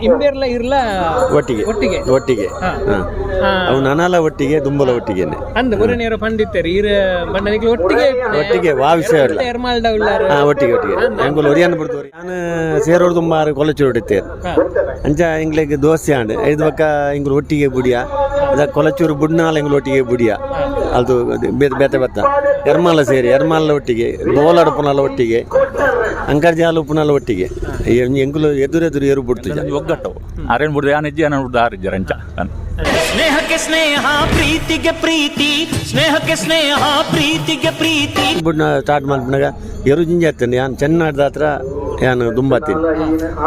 ಇಂಬೇರ್ಲ ಇರ್ಲ ಒಟ್ಟಿಗೆ. ಒಟ್ಟಿಗೆ. ಒಟ್ಟಿಗೆ. ಅವು ನನಲ ಒಟ್ಟಿಗೆ, ದುಂಬಲ ಒಟ್ಟಿಗೆನೆ. ಅಂದ್ ಒರನೇರ ಪಂಡಿತ್ತರು ಈರ್ ಬಂಡನಿಗೆ ಒಟ್ಟಿಗೆ. ಒಟ್ಟಿಗೆ ವಾ ವಿಷಯ ಇಲ್ಲ. ಎರ್ಮಾಲ್ಡ ಉಳ್ಳಾರು. ಹಾ, ಒಟ್ಟಿಗೆ ಒಟ್ಟಿಗೆ. ಎಂಗುಲು ಒರಿಯನ್ ಬಿಡ್ದು ನಾನು ಸೇರೋರು ತುಂಬ ಕೊಲಚೂರು ಹೊಡಿತೇರು. ಅಂಚ ಎಂಗ್ಲಿಗೆ ದೋಸೆ ಆಂಡ್ ಐದು ಬಕ್ಕ ಎಂಗುಲು ಒಟ್ಟಿಗೆ ಬುಡಿಯ ಅದ ಕೊಲಚೂರು ಬುಡ್ನಾಲ ಎಂಗುಲು ಒಟ್ಟಿಗೆ ಬುಡಿಯ. ಅದು ಬೇತೆ ಬತ್ತ ಎರ್ಮಾಲ ಸೇರಿ ಎರ್ಮಾಲ ಒಟ್ಟಿಗೆ, ಬೋಲಾಡ್ ಪುನಾಲ ಒಟ್ಟಿಗೆ, ಅಂಕರ್ಜಾಲ ಉಪ್ಪುನಾಲ ಒಟ್ಟಿಗೆ. ಎಂಗುಲು ಎದುರು ಎದುರು ಏರು ಬಿಡ್ತುಜ. ಒಗ್ಗಟ್ಟು ಆರೇನು ಬಿಡ್ದು ಯಾನ್ ಇಜ್ಜಿ, ಯಾನ್ ಬಿಡ್ದು ಆರಿಜ್ಜರ ಅಂಚ. ಸ್ನೇಹಕ್ಕೆ ಸ್ನೇಹ, ಪ್ರೀತಿಗೆ ಪ್ರೀತಿ, ಸ್ನೇಹಕ್ಕೆ ಸ್ನೇಹ, ಪ್ರೀತಿಗೆ ಪ್ರೀತಿ. ಬುಡ್ನ ಸ್ಟಾರ್ಟ್ ಮಲ್ಪನಾಗ ಎರು ಜಿಂಜಿ ಆತೇನೆ. ಯಾನ್ ಚೆನ್ನಾಡ್ದ ಹತ್ರ ಯಾನ್ ದುಂಬಾತೀನಿ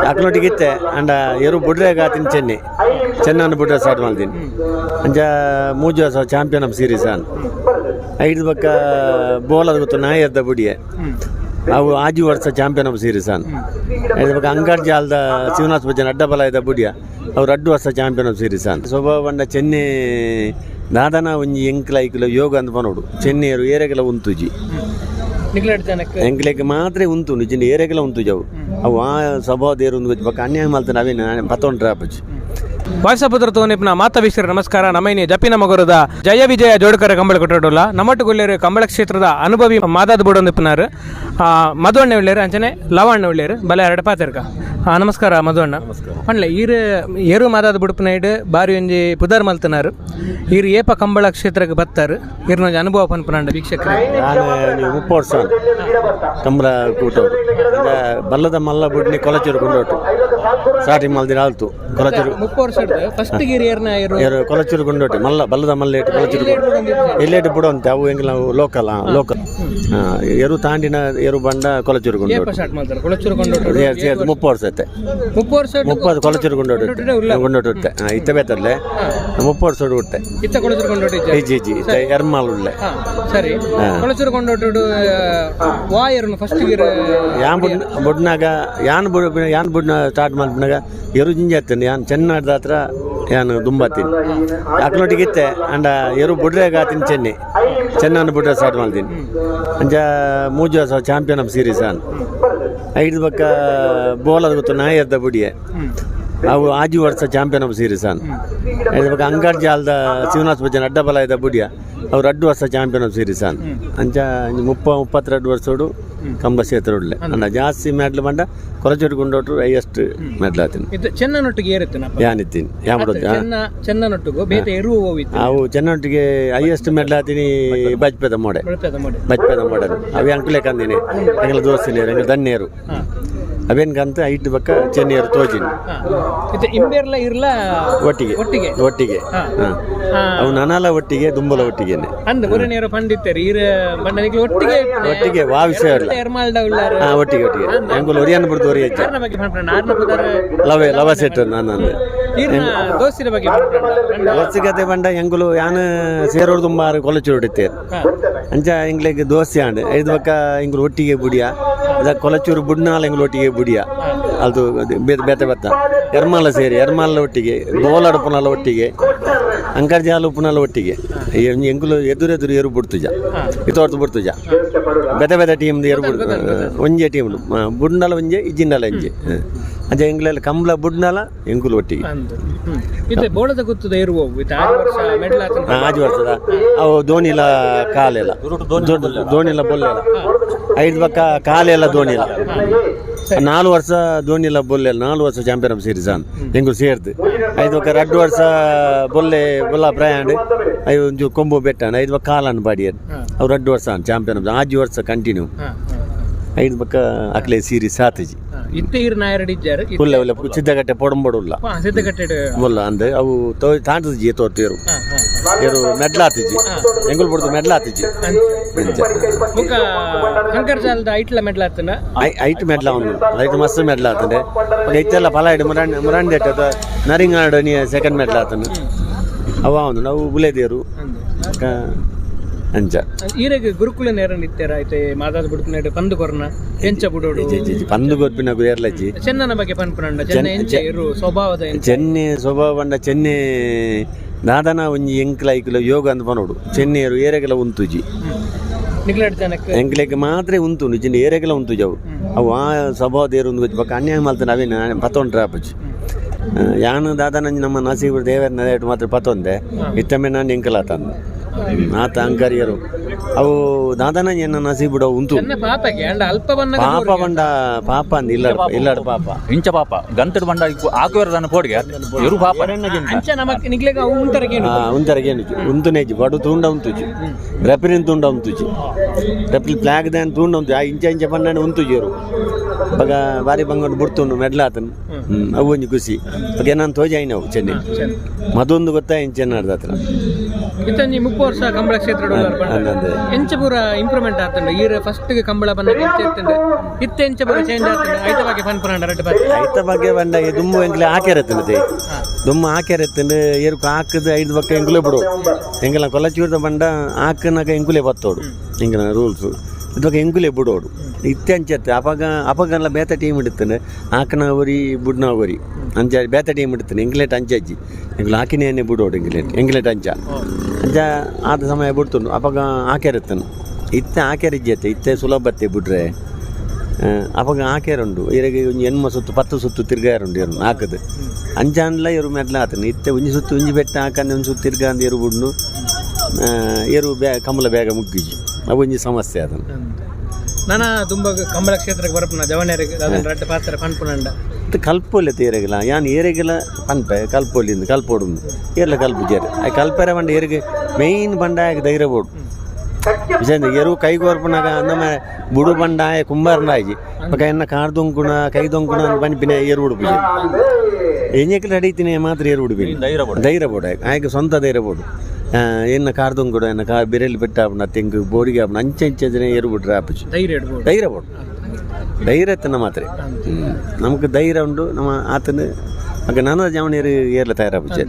ಅಕ್ಲೊಟ್ಟಿಗೆ ಇತ್ತೆ. ಅಂಡ ಎರು ಬುಡ್ರೆಗ್ ಆತೀನಿ. ಚೆನ್ನಿ ಚೆನ್ನನ್ನು ಬುಡ್ರೆ ಸ್ಟಾರ್ಟ್ ಮಾಡ್ತೀನಿ. ಅಂಚ ಮೂಜು ವರ್ಷ ಚಾಂಪಿಯನ್ ಆಫ್ ಸೀರೀಸ್ ಆನ್. ಐದು ಬಕ್ಕ ಬೋಲದ ಗೊತ್ತು ನಾಯರ್ದ ಬುಡಿಯೆ. ಅವು ಆಜಿ ವರ್ಷ ಚಾಂಪಿಯನ್ ಆಫ್ ಸೀರೀಸ್ ಆನ್. ಐದು ಬಕ್ಕ ಅಂಗರ್ಜಾಲ್ದ ಶಿವನಾಥ್ ಭಜನ್ ಅಡ್ಡಬಲ ಇದ್ದ ಬುಡಿಯ. ಅವ್ರು ಅಡ್ಡು ವರ್ಷ ಚಾಂಪಿಯನ್ ಆಫ್ ಸೀರೀಸ್ ಆನ್. ಸ್ವಭಾವ ಬಂಡ ಚೆನ್ನಿ ದಾದನ ಒಂಜಿ ಎಂಕ್ಲ ಐಕ್ಲ ಯೋಗ ಅಂದ್ ಪನೋಡು. ಚೆನ್ನಿಯರು ಏರೆಗೆಲ ಉಂತುಜಿ. ನಿಗ್ಲೆಡ್ ಜನಕ್ಕೆ. ಎಂಕ್ಲೆಗ್ ಮಾತ್ರ ಉಂತು ನಿಜಿಂಡ ಏರೆಗೆಲ ಉಂತುಜಿ ಅವು. ಅವು ಆ ಸ್ವಭಾವ ದೇರು ಒಂದು ಬೊಕ್ಕ ಅನ್ಯಾಯ ಮಲ್ತನ ಅವೇನು ಪತ್ತೊಂಡ್ರೆ ಆಪುಜಿ. ವಾಯ್ಸಪುತ್ರ ತೋನಿಪ್ನ ಮಾತ ವೀಕ್ಷಕರ ನಮಸ್ಕಾರ. ನಮೈನಿ ಜಪಿನ ಮಗರದ ಜಯ ವಿಜಯ ಜೋಡ್ಕರ ಕಂಬಳ ಕೊಟ್ಟೋಡಲ್ಲ. ನಮ್ಮಟ್ಟುಗುಲ್ಲೇರು ಕಂಬಳ ಕ್ಷೇತ್ರದ ಅನುಭವಿ ಮಾದಾದ ಬುಡೊಂದಿಪ್ಪನಾರು ಮಧುವಣ್ಣ ಉಳ್ಳೇರು, ಅಂಚನೆ ಲವಣ್ಣ ಉಳ್ಳೇರು. ಬಲೆ ಎರಡು ಪಾತೆರ್ಕ. ನಮಸ್ಕಾರ ಮಧುವಣ್ಣ. ಪಂಡ್ಲೆ, ಈರು ಏರು ಮಾದಾದ ಬುಡುಪನೈಡ್ ಬಾರಿ ಒಂಜಿ ಪುದರ್ ಮಲ್ತನಾರು. ಈರು ಏಪ ಕಂಬಳ ಕ್ಷೇತ್ರಕ್ಕೆ ಬತ್ತಾರು? ಈರ್ನ ಅನುಭವ ಪನ್ಪನಾಂಡ ವೀಕ್ಷಕರು. ನಾನು ನೀವು 30 ವರ್ಷ ಕಂಬಳ ಕೂಟವರು. ಬಲ್ಲದ ಮಲ್ಲ ಬುಡ್ನಿ ಕೊಲಚೂರು ಕೊಂಡೋಟು ಸ್ಟಾರ್ಟಿಂಗ್ ಮಲ್ದಿನ ಆಲ್ತು ಕೊಲಚೂರು. 30 ವರ್ಷ ಫಸ್ಟ್ ಗೀರ್ ಏರ್ನ ಏರು? ಏರು ಕೊಲಚೂರು ಕೊಂಡೋಟೆ ಮಲ್ಲ ಬಲ್ಲದ ಮಲ್ಲ ಇಟ್ಟು ಕೊಲಚೂರು ಎಲ್ಲೇಟು ಬಿಡು ಅಂತೆ. ಅವು ಹೆಂಗೆ ನಾವು ಲೋಕಲ್ ಲೋಕಲ್ ಎರು ತಾಂಡಿನ ಎರು ಬಂಡ ಕೊಲಚೂರು ಏಪ ಕೊಂಡೋಟು. ಸ್ಟಾರ್ಟ್ ಮಾಡ್ತಾರೆ ಕೊಳಚೂರು ಕೊಂಡೋಟು? 30 ವರ್ಷ ಐತೆ. 30 ವರ್ಷ? 30 ಕೊಲಚೂರು ಕೊಂಡೋಟು. ಕೊಂಡೋಟು ಇಟ್ಟೆ ಇತ್ತ ಬೇತಲ್ಲೇ 30 ವರ್ಷ ಹುಟ್ಟೆ. ಇತ್ತ ಕೊಳಚೂರು ಕೊಂಡೋಟು ಇಜ್ಜ? ಇಜ್ಜಿ ಇಜ್ಜಿ, ಇತ್ತ ಎರ್ಮಾಲ್ ಉಳ್ಳೆ. ಸರಿ, ಕೊಳಚೂರು ಕೊಂಡೋಟು ವಾ ಏರುನು ಫಸ್ಟ್ ಗೀರ್? ಯಾನ್ ಬುಡ್ ಬುಡ್ನಾಗ ಯಾನ್ ಬುಡ್ ಯಾನ್ ಬುಡ್ನ ಸ್ಟಾರ್ಟ್ ಮಲ್ಪನಾಗ ಎರು ಜಿಂಜಿ ಆತೇನೆ. ಯಾನ್ ಚೆನ್ನಾಡ್ದ ಹತ್ರ ಯಾನ್ ದುಂಬಾತೀನಿ ಅಕ್ಲೊಟ್ಟಿಗೆ ಇತ್ತೆ. ಅಂಡ ಎರು ಬುಡ್ರೆಗ್ ಆತೀನಿ. ಚೆನ್ನಿ ಚೆನ್ನನ್ನು ಬುಡ್ರೆ ಸ್ಟಾರ್ಟ್ ಮಾಡ್ತೀನಿ. ಅಂಚ ಮೂಜು ವರ್ಷ ಚಾಂಪಿಯನ್ ಆಫ್ ಸೀರೀಸ್ ಆನ್. ಐದು ಬಕ್ಕ ಬೋಲದ ಗೊತ್ತು ನಾಯರ್ದ ಬುಡಿಯೆ. ಅವು ಆಜಿ ವರ್ಷ ಚಾಂಪಿಯನ್ ಆಫ್ ಸೀರೀಸ್ ಆನ್. ಐದು ಬಕ್ಕ ಅಂಗರ್ಜಾಲ್ದ ಶಿವನಾಥ್ ಭಜನ್ ಅಡ್ಡಬಲ ಇದ್ದ ಬುಡಿಯ. ಅವ್ರು ಅಡ್ಡು ವರ್ಷ ಚಾಂಪಿಯನ್ ಆಫ್ ಸೀರೀಸ್ ಆನ್. ಅಂಚ 32 ವರ್ಷೋಡು ಕಂಬ ಕ್ಷೇತ್ರ ಉಳ್ಳೆ. ಅಂಡ ಜಾಸ್ತಿ ಮೆಡ್ಲ್ ಬಂಡ ಕೊರಚೂರು ಗುಂಡೋಟ್ರು ಹೈಯೆಸ್ಟ್ ಮೆಡ್ಲ್ ಆತೀನಿ. ಇದು ಚೆನ್ನನೊಟ್ಟಿಗೆ ಏರುತ್ತೇನಪ್ಪ? ಯಾನಿತ್ತೀನಿ ಯಾ ಬಿಡೋದು. ಚೆನ್ನ ಚೆನ್ನನೊಟ್ಟಿಗೂ ಬೇತೆ ಎರು ಹೋವಿತ್ತು? ಅವು ಚೆನ್ನೊಟ್ಟಿಗೆ ಹೈಯೆಸ್ಟ್ ಮೆಡ್ಲ್ ಆತೀನಿ ಬಜ್ಪೆದ ಮೋಡೆ. ಬೆಳಪದ ಮಾಡಿ. ಬಜ್ಪೆದ ಮೋಡಲ್ ಅವು ಅಂಕುಲೆ ಕಂದಿನಿ. ಎಂಗ್ಲ ದೋಸ್ತಿನೇರು, ಎಂಗ್ಲ ದನ್ನೇರು. ಅವೇನ್ ಕಂತ ಐಟ್ ಬಕ್ಕ ಚೆನ್ನಿಯರು ತೋಜಿನಿ. ಇದು ಇಂಬೇರ್ಲ ಇರ್ಲ ಒಟ್ಟಿಗೆ. ಒಟ್ಟಿಗೆ. ಒಟ್ಟಿಗೆ. ಅವು ನನಲ ಒಟ್ಟಿಗೆ, ದುಂಬಲ ಒಟ್ಟಿಗೆನೆ. ಅಂದ್ ಒರನೇರ ಪಂಡಿತ್ತರು ಈರ್ ಬಂಡನಿಗೆ ಒಟ್ಟಿಗೆ. ಒಟ್ಟಿಗೆ ವಾ ವಿಷಯ ಇಲ್ಲ. ಎರ್ಮಾಲ್ಡ ಉಳ್ಳಾರು. ಹಾ, ಒಟ್ಟಿಗೆ ಒಟ್ಟಿಗೆ. ಎಂಗುಲು ಒರಿಯನ್ ಬಿಡ್ದು ಒರಿ ಹೆಚ್ಚು. ಆರ್ನ ಬಗ್ಗೆ ಪನ್ಪನ ಆರ್ನ ಪುದರ್? ಲವೆ ಲವ ಸೆಟ್ ನಾನು. ಈರ್ನ ದೋಸ್ತಿನ ಬಗ್ಗೆ ಪನ್ಪನ. ದೋಸ್ತಿಗತೆ ಬಂಡ ಎಂಗುಲು ಯಾನ್ ಸೇರೋರು ತುಂಬ ಕೊಲಚೂರು ಹೊಡಿತೇರು. ಅಂಚ ಎಂಗ್ಲಿಗ್ ದೋಸೆ ಆಂಡ್ ಐದು ಬಕ್ಕ ಎಂಗುಲು ಒಟ್ಟಿಗೆ ಬುಡಿಯ ಅದ ಕೊಲಚೂರು ಬುಡ್ನಾಲ ಎಂಗುಲು ಒಟ್ಟಿಗೆ ಬುಡಿಯ. ಅದು ಬೇತೆ ಬತ್ತ ಎರ್ಮಾಲ ಸೇರಿ ಎರ್ಮಾಲ ಒಟ್ಟಿಗೆ, ಬೋಲಾಡ್ ಪುನಾಲ ಒಟ್ಟಿಗೆ, ಅಂಕರ್ಜಾಲ ಉಪ್ಪುನಾಲ ಒಟ್ಟಿಗೆ. ಎಂಗುಲು ಎದುರು ಎದುರು ಏರು ಬಿಡ್ತುಜ, ಇತೋರ್ತು ಬಿಡ್ತುಜ. ಬೇತೆ ಬೇತೆ ಟೀಮ್ ಏರು ಬಿಡ್ತು. ಒಂಜೆ ಟೀಮ್ ಬುಡ್ನಾಲ ಒಂಜೆ, ಇಜ್ಜಿಂಡಲ ಒಂಜೆ. ಅಂಚ ಎಂಗ್ಲೆಲ್ಲ ಕಂಬ್ಲ ಬುಡ್ನಾಲ ಎಂಗುಲು ಒಟ್ಟಿಗೆ. ಅಂದ್ ಇತ್ತೆ ಬೋಳದ ಗುತ್ತದ ಏರು ಹೋಗು ಇತ್ತೆ 6 ವರ್ಷ ಮೆಡ್ಲ್ ಆತನ. ಆಜಿ ವರ್ಷದ ಅವು ದೋಣಿಲ ಕಾಲೆಲ್ಲ ದೋಣಿಲ ಬೊಲ್ಲೆಲ್ಲ. ಐದು ಪಕ್ಕ ಕಾಲೆಲ್ಲ ದೋಣಿಲ. 4 ವರ್ಷ ದೋಣಿಲ ಬೊಲ್ಲೆಲ್ಲ, 4 ವರ್ಷ ಚಾಂಪಿಯನ್ ಆಫ್ ಸೀರೀಸ್ ಆನ್ ಎಂಗುಲು ಸೇರ್ದು. ಐದು ಪಕ್ಕ 2 ವರ್ಷ ಬೊಲ್ಲೆ ಬೊಲ್ಲ ಪ್ರಯಾಣ ಐದು ಒಂಜು ಕೊಂಬು ಬೆಟ್ಟಾನ. ಐದು ಪಕ್ಕ ಕಾಲನ್ನು ಬಾಡಿಯನ್ ಅವ್ರು 2 ವರ್ಷ ಚಾಂಪಿಯನ್ ಆಫ್ ಆಜಿ ವರ್ಷ ಕಂಟಿನ್ಯೂ. ಐದು ಪಕ್ಕ ಅಕ್ಲೆ ಸೀರೀಸ್ ಆತಜಿ. ಇತ್ತೆ ಈರ್ ನಾಯರಡಿ ಇಜ್ಜಾರು? ಉಲ್ಲ ಉಲ್ಲ, ಸಿದ್ದಗಟ್ಟೆ ಪೊಡಂಬೊಡುಲ್ಲ. ಸಿದ್ದಗಟ್ಟೆ. ಬೊಲ್ಲ ಅಂದ್ ಅವು ತೋ ತಾಂಟುಜಿ ತೋರ್ತೇರು. ಏರು ಮೆಡ್ಲಾತಿಜಿ, ಎಂಗುಲ್ ಬುಡ್ದು ಮೆಡ್ಲಾತಿಜಿ ಅಂಚ. ಮುಕ ಕಂಕರ್ಜಾಲದ ಐಟ್ಲ ಮೆಡ್ಲ್ ಆತನ? ಐಟ್ ಮೆಡ್ಲ ಒಂದು ಐಟ್ ಮಸ್ತ್ ಮೆಡ್ಲ ಆತಂಡೆ. ಇತ್ತೆಲ್ಲ ಫಲ ಇಡು ಮುರಾಂಡ್ ಮುರಾಂಡ್ ಎಟ್ಟದ ನರಿಂಗಾಡು ನೀ ಸೆಕೆಂಡ್ ಮೆಡ್ಲ ಆತನು. ಅವ ಒಂದು ನಾವು ಬುಲೆದೇರು ಅಂಚ. ಈರೆಗ್ ಗುರುಕುಲ ನೇರನ್ ಇತ್ತೆರ ಐತೆ ಮಾದಾದ ಬುಡುಕುನೇಡು ಪಂದು ಕೊರ್ನ ಎಂಚ ಬುಡೋಡು? ಇಜ್ಜಿ, ಇಜ್ಜಿ, ಪಂದು ಗೊರ್ಪಿನ ಏರ್ಲಜ್ಜಿ. ಚೆನ್ನನ ಬಗ್ಗೆ ಪನ್ಪುನಂಡ ಚೆನ್ನ ಎಂಚ ಇರು ಸ್ವಭಾವದ ಎಂಚ? ಚೆನ್ನಿ ಸ್ವಭಾವ ಬಂಡ ಚೆನ್ನಿ ದಾದನ ಒಂಜಿ ಎಂಕ್ಲ ಐಕ್ಲ ಯೋಗ ಅಂದ್ ಪನೋಡು. ಚೆನ್ನಿಯರು ಏರೆಗೆಲ ಉಂತುಜಿ. ನಿಗ್ಲೆಡ್ ಜನಕ್ಕೆ. ಎಂಕ್ಲೆಗ್ ಮಾತ್ರ ಉಂತು ನಿಜಿಂಡ ಏರೆಗೆಲ ಉಂತುಜಿ ಅವು. ಅವು ಆ ಸ್ವಭಾವ ದೇರು ಒಂದು ಬೊಕ್ಕ ಅನ್ಯಾಯ ಮಲ್ತನ ಅವೇನು ಪತ್ತೊಂಡ್ರೆ ಆಪುಜಿ. ಯಾನು ದಾದ ನಂಜಿ ನಮ್ಮ ನಸೀಬು ದೇವರ ನೆಲೆಟ್ ಮಾತ್ರ ಪತ್ತೊಂದೆ ಇತ್ತಮ್ಮೆ ನಾನು ಎಂಕಲಾತಂದು ಆತ ಅಂಕರಿಯರು ಅವು ದಾದನ ಎನ್ನ ನಸೀಬುಡ ಉಂಟು. ಚೆನ್ನ ಪಾಪಕ್ಕೆ ಅಂಡ ಅಲ್ಪ ಬಣ್ಣ. ಪಾಪ ಬಂಡ ಪಾಪ ಅಂದ್ ಇಲ್ಲ ಇಲ್ಲಡ ಪಾಪ. ಇಂಚ ಪಾಪ ಗಂತದ ಬಂಡ ಆಕುವೆರ ದನ ಪೋಡಿಗೆ ಎರು ಪಾಪ. ಅಂಚ ನಮಕ್ ನಿಗ್ಲೆಗ ಅವು ಉಂಟರಕ್ಕೆ. ಉಂತರಗೆ ಉಂತು ನೇಜಿ ಬಡು ತೂಂಡ ಉಂತುಜಿ, ರೆಪ್ರಿನ್ ತೂಂಡ ಉಂತುಜಿ, ರೆಪ್ರಿ ಫ್ಲಾಗ್ ದಾನ್ ತೂಂಡ ಉಂತು. ಆ ಇಂಚ ಇಂಚ ಪಂಡ ಉಂತುಜಿ ಅವರು ಬಗ ಬಾರಿ ಬಂಗೊಂಡು ಬುಡ್ತುಂಡು ಮೆಡ್ಲಾತನು. ಅವು ಒಂಜಿ ಖುಷಿ ಬಗ ನಾನು ತೋಜಾಯಿನ ಅವು ಚೆನ್ನಿ ಮದೊಂದು ಗೊತ್ತಾ ಇಂಚ ಚೆನ್ನಾಡ್ದ ಹತ್ರ. ಇತ್ತಂಜಿ 30 ವರ್ಷ ಕಂಬಳ ಕ್ಷೇತ್ರ. ಅಂದಂದೆ. ಎಂಚ ಪೂರ ಇಂಪ್ರೂವ್ಮೆಂಟ್ ಆತಂಡ? ಈರ್ ಫಸ್ಟ್ ಕಂಬಳ ಬಂದ ಎಂಚ ಇತ್ತಂಡ, ಇತ್ತೆ ಎಂಚ ಪೂರ ಚೇಂಜ್ ಆತಂಡ? ಐತ ಬಗ್ಗೆ ಪನ್ಪುರಂಡ ರಡ್ಡ್ ಬಾರಿ. ಐತ ಬಗ್ಗೆ ಬಂಡ ಈ ದುಂಬು ಎಂಕ್ಲೆ ಹಾಕ್ಯಾರತ್ತಂತೆ, ದುಮ್ಮು ಹಾಕ್ಯಾರತ್ತಂಡು ಏರುಕು ಹಾಕದ ಐದು ಪಕ್ಕ ಎಂಕುಲೆ ಬಿಡು. ಎಂಕಲ ಕೊಲಚೂರ್ದ ಬಂಡ ಹಾಕನಾಗ ಎಂಕುಲೆ ಬತ್ತೋಡು, ಎಂಕಲ ರೂಲ್ಸು ಇವಾಗ ಎಂಕುಲೆ ಬಿಡೋಡು. ಇತ್ತೆ ಅಂಚತ್ತೆ ಅಪಗ ಅಪಗಲ್ಲ ಬೇತ ಟೀಮ್ ಇಡುತ್ತಾನೆ, ಹಾಕನ ಒರಿ ಬುಡ್ನ ಒರಿ ಅಂಚ ಬೇತ ಟೀಮ್ ಇಡುತ್ತಾನೆ. ಎಂಕ್ಲೇಟ್ ಅಂಚಜ್ಜಿ, ಎಂಕುಲು ಹಾಕಿನೇ ಬಿಡೋಡು. ಎಂಕ್ಲೇಟ್ ಎಂಕ್ಲೇಟ್ ಅಂಚ ಅಂಚ ಆದ ಸಮಯ ಬಿಡ್ತುಂಡು. ಅಪಗ ಹಾಕ್ಯಾರತ್ತನು, ಇತ್ತೆ ಹಾಕ್ಯಾರಿಜ್ಜತ್ತೆ. ಇತ್ತೆ ಸುಲಭತ್ತೆ ಬಿಡ್ರೆ. ಅಪಗ ಹಾಕ್ಯಾರುಂಡು ಇರಗೆ ಒಂಜಿ ಎಣ್ಮ ಸುತ್ತು 10 ಸುತ್ತು ತಿರ್ಗಾರುಂಡು ಇರು ಹಾಕದು ಅಂಚಾನ್ಲ ಇರು ಮೆಡ್ಲ ಆತನು. ಇತ್ತೆ ಒಂಜಿ ಸುತ್ತು ಒಂಜಿ ಬೆಟ್ಟ ಹಾಕಂದು ಒಂಜಿ ಸುತ್ತು ತಿರ್ಗಾಂದು ಎರು ಬುಡ್ನು ಎರು ಬೇ ಕಮಲ ಬೇಗ ಮುಗ್ಗಿಜಿ. ಅವು ಒಂಜಿ ಸಮಸ್ಯೆ ಅದನ್ನು. ನನ ತುಂಬ ಕಂಬಳ ಕ್ಷೇತ್ರಕ್ಕೆ ಬರಪುನ ಜವಣ್ಯರಿಗೆ ಅದನ್ನ ರಡ್ಡ್ ಪಾತ್ರ ಪನ್ಪುನಂಡ. ಇತ್ತೆ ಕಲ್ಪೊಲಿ ಏರೆಗಿಲ್ಲ ಯಾನ್ ಏರೆಗಿಲ್ಲ ಪನ್ಪೆ ಕಲ್ಪೊಲಿ ಕಲ್ಪೋಡು ಏರ್ಲ ಕಲ್ಪುಜೇರು. ಆ ಕಲ್ಪೆರ ಪಂಡ ಏರಿಗೆ ಮೇಯ್ನ್ ಪಂಡ ಆಯಗ್ ಧೈರ್ಯ ಬೋಡು. ವಿಷಯ ಎರು ಕೈ ಕೋರ್ಪುನಾಗ ನಮ್ಮ ಬುಡು ಬಂಡ ಆಯ ಕುಂಬಾರನ ಆಯ್ಜಿ ಬೊಕ ಎನ್ನ ಕಾರ್ ದೊಂಕುಣ ಕೈ ದೊಂಕುಣ ಪನ್ಪಿನ ಏರು ಉಡುಪುಜಿ. ಎಂಜೆಕ್ಲ ಅಡೀತಿನ ಮಾತ್ರ ಏರು ಉಡುಪಿನಿ. ಧೈರ್ಯ ಬೋಡು. ಧೈರ್ಯ ಬೋಡು ಆಯ್ಕೆ, ಸ್ವಂತ ಧೈರ್ಯ ಬೋಡು. ಎನ್ನ ಕಾರ್ ದೊಂಕುಡ ಎನ್ನ ಕಾರ್ ಬಿರೆಲ್ ಬೆಟ್ಟ ಆಪುನ ತೆಂಗು ಬೋಡಿಗೆ ಆಪುನ ಅಂಚೆ ಅಂಚೆ ಜನ ಏರು ಬಿಟ್ರೆ ಆಪುಜಿ. ಧೈರ್ಯ ಇಡ್ಬೋದು. ಧೈರ್ಯ ಬೋಡು, ಧೈರ್ಯ ತನ್ನ ಮಾತ್ರ. ನಮಕ್ ಧೈರ್ಯ ಉಂಡು ನಮ್ಮ ಆತನ ಅಕ್ಕ ನನ್ನ ಜವನಿಯರು ಏರ್ಲ ತಯಾರಾಪುಜಿ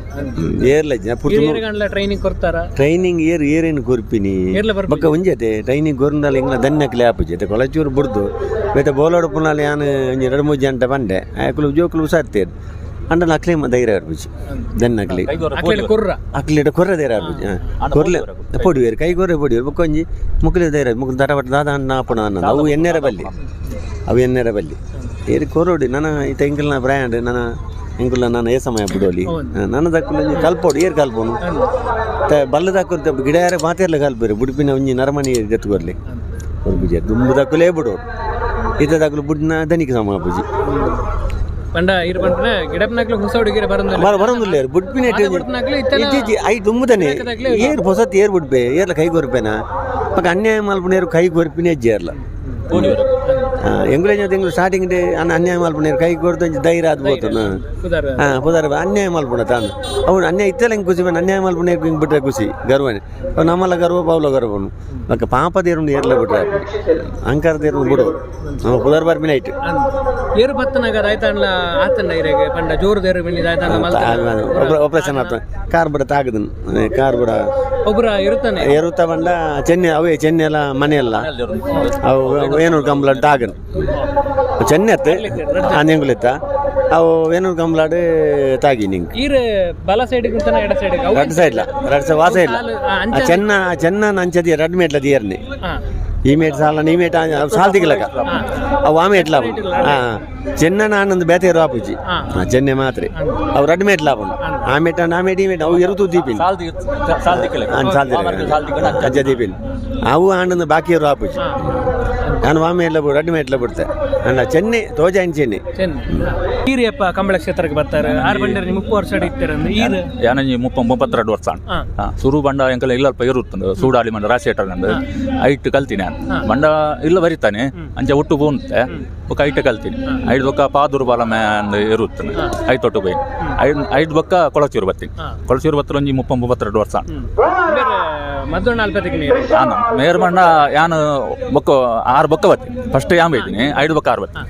ಏರ್ಲ ಪುರ್ತು. ಗಂಡ್ಲ ಟ್ರೈನಿಂಗ್ ಕೊಡ್ತಾರ? ಟ್ರೈನಿಂಗ್ ಏರ್ ಏರೇನು ಕೊರ್ಪಿನಿ. ಏರ್ಲ ಬರ್ಪಿ. ಬೊಕ್ಕ ಒಂಜತೆ ಟ್ರೈನಿಂಗ್ ಕೊರ್ಂಡಲ ಎಂಗ್ಲ ದನ್ನಕ್ಲೆ ಆಪುಜಿ. ಅತ್ತೆ ಕೊಳಚೂರು ಬುಡ್ದು ಬೇತೆ ಬೋಲಾಡು ಪುನಾಲ ಯಾನ್ ಒಂಜಿ ಎರಡು ಮೂರು ಜಂಟ ಬಂಡೆ ಆಕುಲು ಜೋಕುಲು ಹುಷಾರ್ತೇರು ಅಂಡಲ ಅಕ್ಲೆ ಧೈರ್ಯ ಆರ್ಪುಜಿ ದನ್ನಕ್ಲೆ. ಅಕ್ಲೆಡ ಕೊರ್ರ. ಅಕ್ಲೆಡ ಕೊರ್ರ ಧೈರ್ಯ ಆರ್ಪುಜಿ. ಕೊರ್ಲೆ ಪೊಡಿವೇರು, ಕೈ ಕೊರ್ರೆ ಪೊಡಿವೇರು. ಬೊಕ್ಕ ಒಂಜಿ ಮುಕ್ಲೆ ಧೈರ್ಯ ಮುಕ್ಲು ದರಬಟ್ ದಾದ ಅಣ್ಣ ಆಪುಣ ಅನ್ನ ಅವು ಎನ್ನೆರ ಬಲ್ಲಿ, ಅವು ಎನ್ನೆರ ಬಲ್ಲಿ ಏರಿ ಕೊರೋಡಿ. ನನ್ನ ಇತ್ತ ಎಂಕಲ್ನ ಬ್ರ್ಯಾಂಡ್ ನನ್ನ ಎಂಕುಲ ನಾನು ಏ ಸಮಯ ಬಿಡೋಲಿ ನನ್ನ ದಕ್ಕುಲು ಒಂಜಿ ಕಲ್ಪೋಡು ಏರ್ ಕಲ್ಪೋನು ಬಲ್ಲ ದಕ್ಕುರ್ತ ಗಿಡ ಯಾರ ಮಾತೆರ್ಲ ಕಲ್ಪೇರು ಬುಡುಪಿನ ಒಂಜಿ ನರಮಣಿ ದೆತ್ತುಕೊರ್ಲಿ ಕೊರ್ಪುಜಿ. ದುಂಬು ದಕ್ಕುಲೇ ಬಿಡೋಡು, ಇತ್ತ ದಕ್ಕುಲು ಬುಡ್ನ ದನಿಗೆ ಸಮ ಆಪುಜಿ. ಪಂಡ ಇರ್ ಪಂಪನ ಗಿಡಪ್ನಾಕ್ಲು ಹೊಸ ಹುಡುಗಿರ ಬರಂದಿಲ್ಲ. ಬರೋದಿಲ್ಲ ಬುಡ್ಪಿನ. ಬುಡ್ಪಿನಾಕ್ಲು ಇತ್ತೆಲ. ಇತ್ತೀಚೆ I ದುಂಬುದನೆ ಏರ್ ಹೊಸತ್ ಏರ್ ಬುಡ್ಪೆ ಏರ್ಲ ಕೈ ಕೊರ್ಪೇನ ಬೊಕ ಅನ್ಯಾಯ ಮಲ್ಪುನೇರು ಕೈ ಕೊರ್ಪಿನೇ ಏರ್ಲ. ಎಂಗುಲೇಜ್ ತಿಂಗಳು ಸ್ಟಾರ್ಟಿಂಗ್ ಅನ್ನ ಅನ್ಯಾಯ ಮಲ್ಪುನೇರು ಕೈ ಕೊರ್ದು ಒಂಜಿ ಧೈರ್ಯ ಆದ್ ಪೋತು. ಪುದರ್. ಹಾ ಪುದರ್ ಅನ್ಯಾಯ ಮಲ್ಪುಣ ತಾನು ಅವ್ನು ಅನ್ಯಾಯ ಇತ್ತೆಲ್ಲ ಹಿಂಗೆ ಖುಷಿ ಬಂದು ಅನ್ಯಾಯ ಮಲ್ಪುನೇರು ಹಿಂಗೆ ಬಿಟ್ರೆ ಖುಷಿ ಗರ್ವನೆ ಅವ್ ನಮ್ಮಲ್ಲ ಗರ್ವ ಪಾವ್ಲ ಗರ್ವನು. ಬೊಕ ಪಾಪ ದೇರುಂಡು ಏರ್ಲ ಬಿಟ್ರೆ ಅಹಂಕಾರ ದೇರುಂಡು ಬಿಡು ನಮ್ಮ ಪುದರ್ ಬರ್ಪಿನ ಐಟ್. ಏರು ಪತ್ತನಾಗ ರಾಯ್ತಾಂಡ್ಲ ಆತಂಡ ಇರೆಗೆ ಪಂಡ ಜೋರು ದೇರು ಮಿನಿ ರಾಯ್ತಾಂಡ್ಲ ಮಲ್ತ. ಆಪರೇಷನ್ ಆತ ಕಾರ್ ಬಿಡ ತಾಗದನ್ ಕಾರ್ ಬಿಡ. ಒಬ್ಬರ ಇರುತ್ತಾನೆ. ಎರುತ್ತ ಬಂಡ ಚೆನ್ನೆ ಅವೇ ಚೆನ್ನೆ ಎಲ್ಲ ಮನೆಯಲ್ಲ ಅವು ಏನೂರು ಕಂಬ್ಲಾಡ್ ತಾಗನ್ ಚೆನ್ನೆ ಅತ್ತೆ ಆನೆಂಗುಲಿತ್ತ ಅವು ಏನೂರು ಕಂಬ್ಲಾಡ್ ತಾಗಿ ನಿಂಗೆ. ಈರ್ ಬಲ ಸೈಡ್ ಗುಂತನ ಎಡ ಸೈಡ್? ರಡ್ ಸೈಡ್ಲ ರಡ್ ಸೈಡ್ ವಾಸ ಇಲ್ಲ. ಅಂಚ. ಚೆನ್ನ ಚೆನ್ನ ಅಂಚದಿ ರಡ್ ಮೇಟ್ಲ ದಿಯರ್ನಿ. ಈ ಮೇಟ್ ಸಾಲ ಈ ಮೇಟ್ ಸಾಲ್ ತಿಗ್ಲಕ ಅವು ಆ ಮೇಟ್ಲ ಹಾಂ ಚೆನ್ನ ನಾನೊಂದು ಬೇತೆ ಆಪುಜಿ. ಚೆನ್ನೆ ಮಾತ್ರ ಅವು ರಡ್ ಮೇಟ್ಲ ಆಪುಂಡು. ಆ ಮೇಟ ಆ ಮೇಟ್ ಈ ಮೇಟ್ ಅವು ಎರುತು ದೀಪಿನ್. ಸಾಲ್ ಸಾಲ್ ದಿಕ್ಕಲೆ. ಸಾಲ್ ಅಜ್ಜ ದೀಪಿನ್ ಅವು ಆಂಡೊಂದು ಬಾಕಿ ಆಪುಜಿ. ನಾನು ವಾಮೆ ಎಲ್ಲ ರಡ್ಡು ಮೇಟ್ಲ ಬಿಡ್ತೆ ಅಣ್ಣ ಚೆನ್ನೆ ತೋಜಾಯಿನ ಚೆನ್ನೆ. ಚೆನ್ನ ಈರಿಯಪ್ಪ ಕಂಬಳ ಕ್ಷೇತ್ರಕ್ಕೆ ಬರ್ತಾರೆ ಆರು ಬಂಡರ್ 30 ವರ್ಷ ಇರ್ತಾರೆ ಈರ್. ಯಾನಂಜಿ 32 ವರ್ಷ. ಸುರು ಬಂಡ ಎಂಕಲ ಇಲ್ಲ ಅಲ್ಪ ಇರುತ್ತಂದು ಸೂಡಾಳಿ ಮಂಡ ರಾಶಿ ನಂದು ಐಟ್ ಕಲ್ತೀನಿ ನಾನು. ಬಂಡ ಇಲ್ಲ ಬರಿತಾನೆ ಅಂಚೆ ಒಟ್ಟು ಪೋಂತೆ ಬೊಕ್ಕ ಐಟ್ ಕಲ್ತೀನಿ. ಐದು ಬೊಕ್ಕ ಪಾದೂರು ಬಾಲಮೆ ಅಂದ್ ಇರುತ್ತಾನೆ ಐತೊಟ್ಟು ಬೈ ಐದು ಐದು ಬೊಕ್ಕ ಕೊಳಚೂರು ಬರ್ತೀನಿ. ಕೊಳಚೂರು ಬತ್ತರ ಒಂಜಿ 32 ವರ್ಷ. ಮದ್ದೊಣ್ಣ ಅಲ್ಪತಿಗೆ ನೀರು. ನಾನು ಮೇರ್ ಬಣ್ಣ ಯಾನು ಬೊಕ್ಕ ಆರು ಬೊಕ್ಕ ಬರ್ತೀನಿ. ಫಸ್ಟ್ ಯಾನ್ ಬೈತೀನಿ ಐದು ಬೊಕ್ಕ ಆರು ಬರ್ತೀನಿ.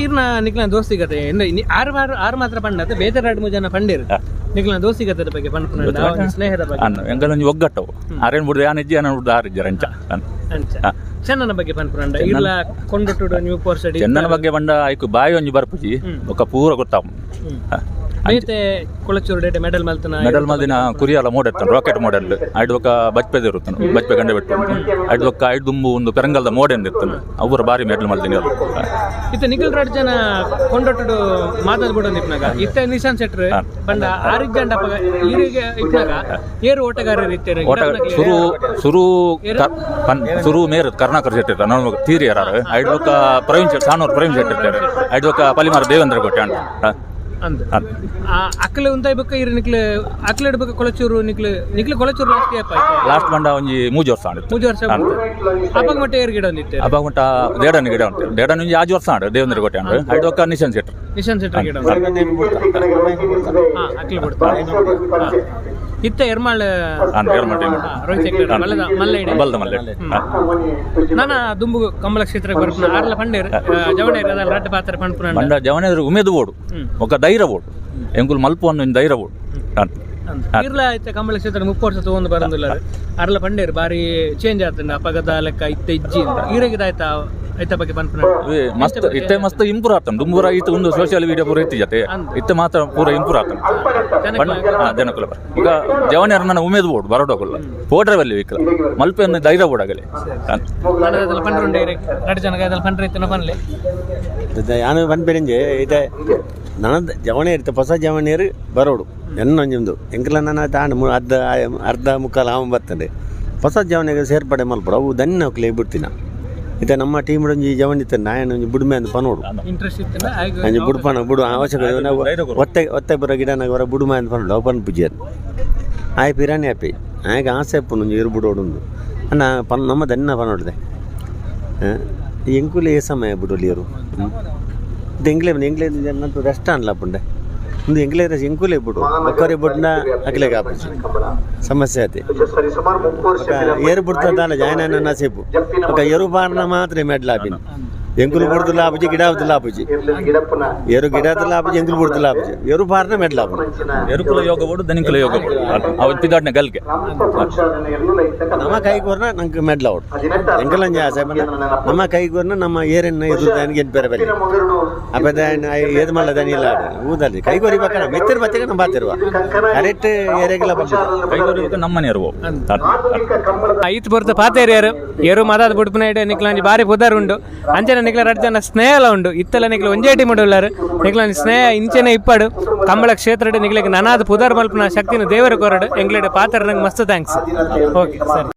ಈರ್ನ ನಿಕ್ಲ ದೋಸ್ತಿಗತೆ ಆರು ಆರು ಆರು ಮಾತ್ರ ಪಂಡ ಬೇತೆ ಎರಡು ಮೂರು ಜನ ಪಂಡೇರು. ನಿಕ್ಲ ದೋಸ್ತಿಗತೆ ಬಗ್ಗೆ ಪಂಡ ಸ್ನೇಹದ ಬಗ್ಗೆ. ಅನ್ನ ಎಂಕಲ ಒಂಜಿ ಒಗ್ಗಟ್ಟವು ಆರೇನು ಬಿಡ್ದು ಯಾನ್ ಇಜ್ಜಿ ಯಾನ್ ಬಿಡ್ದು ಆರು ಇಜ್ಜರ ಅಂಚ. ಅಂಚ ಚೆನ್ನನ ಬಗ್ಗೆ ಪನ್ಪುರಂಡ ಇಲ್ಲ ಕೊಂಡೊಟ್ಟುಡು ನೀವು ವರ್ಷ. ಚೆನ್ನನ ಬಗ್ಗೆ ಬಂಡ ಐಕು ಬಾಯಿ ಒಂಜಿ ಬರ್ಪುಜಿ ಬೊಕ್ಕ ಪೂರ ಗೊತ್ತಾವು. ಬೇತೆ ಕೊಳಚೂರು ಡೇಟೆ ಮೆಡಲ್ ಮಲ್ತನ? ಮೆಡಲ್ ಮಲ್ದಿನ ಕುರಿಯಾಲ ಮೋಡೆತ್ತನು, ರಾಕೆಟ್ ಮೋಡೆಲ್. ಐಡ್ ಬೊಕ್ಕ ಬಜ್ಪೆದ ಇರುತ್ತನು, ಬಜ್ಪೆ ಗಂಡೆ ಬೆಟ್ಟು. ಐಡ್ ಬೊಕ್ಕ ಐಡ್ ದುಂಬು ಒಂದು ಪೆರಂಗಲ್ದ ಮೋಡೆಂದು ಇತ್ತನು, ಅವ್ರ ಬಾರಿ ಮೆಡಲ್ ಮಲ್ದಿನಿ ಅದು. ಇತ್ತೆ ನಿಖಿಲ್ ರಡ್ ಜನ ಕೊಂಡೊಟ್ಟುಡು ಮಾತಾಡ್ ಬಿಡೋದು ಇಪ್ಪನಾಗ. ಇತ್ತೆ ನಿಶಾನ್ ಶೆಟ್ರ್ ಪಂಡ ಆರಿಜ್ಜಂಡ ಅಪಗ ಈರಿಗೆ ಇಪ್ಪನಾಗ ಏರು ಓಟಗಾರರು ಇತ್ತೇರು? ಓಟ ಸುರು ಸುರು ಸುರು ಮೇರ್ ಕರ್ನಾಕರ್ ಶೆಟ್ಟಿ ಇರ್ತಾರೆ, ನಮ್ಮ ತೀರಿಯರ್. ಐಡ್ ಬೊಕ್ಕ ಪ್ರವೀಣ್ ಶೆಟ್ಟಿ, ಸಾನೂರು ಪ್ರವೀಣ್ ಶೆಟ್ಟಿ ಇರ್ತಾರೆ. ಐಡ್ ಬೊಕ್ಕ ಪಲಿಮಾರ್ ದೇವೇಂದ್ರ ಕೋಟೆ ಅಂಡ. ಅಂದ್ ಆ ಅಕ್ಲೆ ಉಂತಾಯ್ ಬೊಕ್ಕ ಇರು ನಿಕ್ಲು ಅಕ್ಲೆ ಬೊಕ್ಕ ಕೊಳಚೂರು ನಿಕ್ಲು ನಿಕ್ಲು ಕೊಳಚೂರು ಲಾಸ್ಟ್ ಅಪ್ಪ? ಲಾಸ್ಟ್ ಬಂಡ ಒಂಜಿ 3 ವರ್ಷ ಆಂಡ್. 3 ವರ್ಷ. ಅಪ್ಪಗ ಮಟ್ಟ ಏರ್ ಗಿಡ ಒಂದಿತ್ತೆ? ಅಪ್ಪ ಮಟ್ಟ ದೇಡನ್ ಗಿಡ ಉಂಟು. ದೇಡನ್ ಒಂಜಿ 6 ವರ್ಷ ಆಂಡ್ ದೇವೇಂದ್ರ ಕೋಟೆ ಅಂಡ್. ಐಡ್ ಬೊಕ್ಕ ನಿಶಾನ್ ಶೆಟ್ಟಿ. ನಿಶಾನ್ ಶೆಟ್ಟಿ ಗಿಡ. ಹಾ, ಅಕ್ಲೆ ಬಿಡ್ತಾರೆ. ಇತ್ತ ಎರ್ಮಾಳ್. ಅಂದ್ ಎರ್ಮಾಳ್ ಟೀಮ್. ರೋಹಿತ್ ಶೆಟ್ಟಿ ಮಲ್ಲದ ಮಲ್ಲ ಇಡೆ. ಬಲ್ದ ಮಲ್ಲೆ. ನಾನ ದುಂಬು ಕಂಬಳ ಕ್ಷೇತ್ರಕ್ಕೆ ಬರ್ಪುನ ಆರ್ಲ ಪಂಡೇರ್ ಜವಣೇರ್ ಅದಲ್ಲ ರಡ್ಡ ಪಾತ್ರ ಪಂಡ್ಪುನ. ಬಂಡ ಜವನೇದ್ರು ಉಮೇದು ಬೋಡು, ఒక ಧೈರ್ಯ ಬೋಡು, ಎಂಕುಲು ಮಲ್ಪು ಅನ್ನೋ ಒಂದು ಧೈರ್ಯ ಬೋಡು. ಇರ್ಲ ಇತ್ತೆ ಕಂಬಳ ಕ್ಷೇತ್ರ 30 ವರ್ಷ ತಗೊಂಡು ಬರಂದಿಲ್ಲ. ಅರ್ಲ ಪಂಡೇರ್ ಬಾರಿ ಚೇಂಜ್ ಆತಂಡ, ಅಪಗದ ಲೆಕ್ಕ ಇತ್ತೆ ಇಜ್ಜಿ. ಈರೆಗಿದಾಯ್ತಾ ಐತ ಬಗ್ಗೆ ಪನ್ಪುನ? ಮಸ್ತ್ ಇತ್ತೆ ಮಸ್ತ್ ಇಂಪ್ರೂವ್ ಆತಂಡು. ದುಂಬುರ ಇತ್ತು ಒಂದು ಸೋಷಿಯಲ್ ಮೀಡಿಯಾ ಪೂರ ಇತ್ತು ಜೊತೆ. ಇತ್ತೆ ಮಾತ್ರ ಪೂರ ಇಂಪ್ರೂವ್ ಆತಂಡು ಜನಕುಲ. ಈಗ ಜವನೇರ್ ನನ್ನ ಉಮೇದು ಬೋಡು ಬರೋಡೋಗಲ್ಲ ಪೋಡ್ರೆ ಬಲ್ಲಿ ವಿಕ್ಲ ಮಲ್ಪೆ ಅನ್ನೋ ಧೈರ್ಯ ಬೋಡಾಗಲಿ. ಪಂಡ್ರುಂಡೆ ರಡ್ಡು ಜನ ಅದಲ್ಲ ಪಂಡ್ರೆ ಇತ್ತಿನ ಪನ್ಲೆ. ಯಾನು ಪನ್ಪೆರಿಂಜೆ ಇತ್ತೆ ನನ ಜವಣೇರ್ ಇತ್ತೆ ಹೊಸ ಜವಣೇರು ಬರೋಡು ಎನ್ನ ಒಂಜೊಂದು ಎಂಕಲ ನನ್ನ ತಾಂಡ್ ಅರ್ಧ ಅರ್ಧ ಮುಕ್ಕಾಲು ಆವ ಬರ್ತದೆ. ಹೊಸ ಜವನಿಗೆ ಸೇರ್ಪಡೆ ಮಲ್ಪಡು, ಅವು ದನ್ನ ಅಕ್ಲೆ ಬಿಡ್ತಿನ. ಇತ್ತೆ ನಮ್ಮ ಟೀಮ್ ಒಂಜಿ ಜವನ್ ಇತ್ತೆ ನಾಯನ ಒಂಜಿ ಬುಡ್ಮೆ ಅಂದ್ ಪನೋಡು. ಇಂಟ್ರೆಸ್ಟ್ ಇತ್ತಿನ. ಅಂಜಿ ಬುಡ್ಪನ ಬುಡು ಅವಶ್ಯಕ ನಾವು ಒತ್ತೆ ಒತ್ತೆ ಬರೋ ಗಿಡನಾಗ ಹೊರ ಬುಡುಮ ಅಂದ್ ಪನೋಡು. ಅವು ಪನ್ಪುಜಿ ಆಯ್ ಪಿರಾಣಿ ಆಪಿ ಆಯ್ಕೆ ಆಸೆ ಇಪ್ಪುನು ಒಂಜಿ ಇರು ಬುಡೋಡುಂದು ಅಣ್ಣ ಪನ್ ನಮ್ಮ ದನ್ನ ಪನೋಡ್ದೆ. ಎಂಕುಲು ಏ ಸಮಯ ಬುಡೋಲಿಯರು ಇದು ಎಂಗ್ಲೆ ಎಂಗ್ಲೆ ನಂತು ರೆಸ್ಟ್ ಅನ್ಲ ಪುಂಡೆ. ಒಂದು ಎಂಗ್ಲೆ ಎಂಕುಲೆ ಬುಡು ಒಕ್ಕರಿ ಬುಡ್ನ ಅಕ್ಲೆಗೆ ಆಪುಜಿ, ಸಮಸ್ಯೆ ಆತಿ. ಏರು ಬಿಡ್ತದ ದಾಲ ಜಾಯ್ನ್ ಆಯ್ನ ನಸೀಬು. ఒక ಎರು ಬಾರ್ನ ಮಾತ್ರ ಮೆಡ್ಲ ಆಪಿನ. ಎಂಕುಲು ಬುಡ್ದು ಆಪುಜಿ, ಗಿಡ ಆಪುಜಿ. ಏರು ಗಿಡ ಆಪುಜಿ, ಎಂಕುಲು ಬುಡ್ದು ಆಪುಜಿ. ಎರು ಬಾರ್ನ ಮೆಡ್ಲ ಆಪುಜಿ. ಎರುಕುಲ ಯೋಗ ಬೋಡು, ದನಿಕುಲ ಯೋಗ ಬೋಡು, ಅವು ತಿದಾಡ್ನೆ ಗಲ್ಗೆ. ನಮ್ಮ ಕೈಗೋರ್ನ ನಂಗೆ ಮೆಡ್ಲ ಅವಡು ಎಂಕಲಂಜ ಆಸೆ ಪಂಡ ನಮ್ಮ ಕೈಗೋರ್ನ ನಮ್ಮ ಏರನ್ನ ಎದುರು ದಾನಿಗೆ ಬೇರೆ ಬೇರೆ ಅಪದ ಏದ್ ಮಲ್ಲ ದನಿ ಇಲ್ಲ ಊದಲ್ಲಿ ಕೈಗೋರಿ ಬಕ್ಕಣ ಮೆತ್ತಿರ್ ಬತ್ತಿಗೆ ನಮ್ಮ ಬಾತಿರುವ ಕರೆಕ್ಟ್ ಏರೆಗಿಲ್ಲ ಪಕ್ಕ. ಕೈಗೋರಿ ಬೊಕ್ಕ ನಮ್ಮನೆ ಇರುವ. ಐತ್ ಬರ್ತ ಪಾತೇರಿಯರು ಎರು ಮದಾದ ಬುಡ್ಪುನ ಇಡೆ ನಿಕ್ಲಂಜಿ ಬಾರಿ ಪುದರ್ ಉಂಡು. ಅಂಚನೆ ನಿಕ್ಲ ರಡ್ಡು ಜನ ಸ್ನೇಹಲ ಉಂಡು. ಇತ್ತೆಲ್ಲ ನಿಕ್ಲ ಒಂಜೇ ಟೀಮ್ ಉಳ್ಳಾರು. ನಿಕ್ಲಂಜಿ ಸ್ನೇಹ ಇಂಚೆನೆ ಇಪ್ಪಡು. ಕಂಬಳ ಕ್ಷೇತ್ರಡ್ ನಿಕ್ಲೆಗ್ ನನಾದ ಪುದರ್ ಮಲ್ಪುನ ಶಕ್ತಿನ ದೇವರ ಕೊರಡು. ಎಂಗ್ಲೆಡ್ ಪಾತ್ರ ನಂಗೆ ಮಸ್ತ್ thanks. Okay ಸರಿ.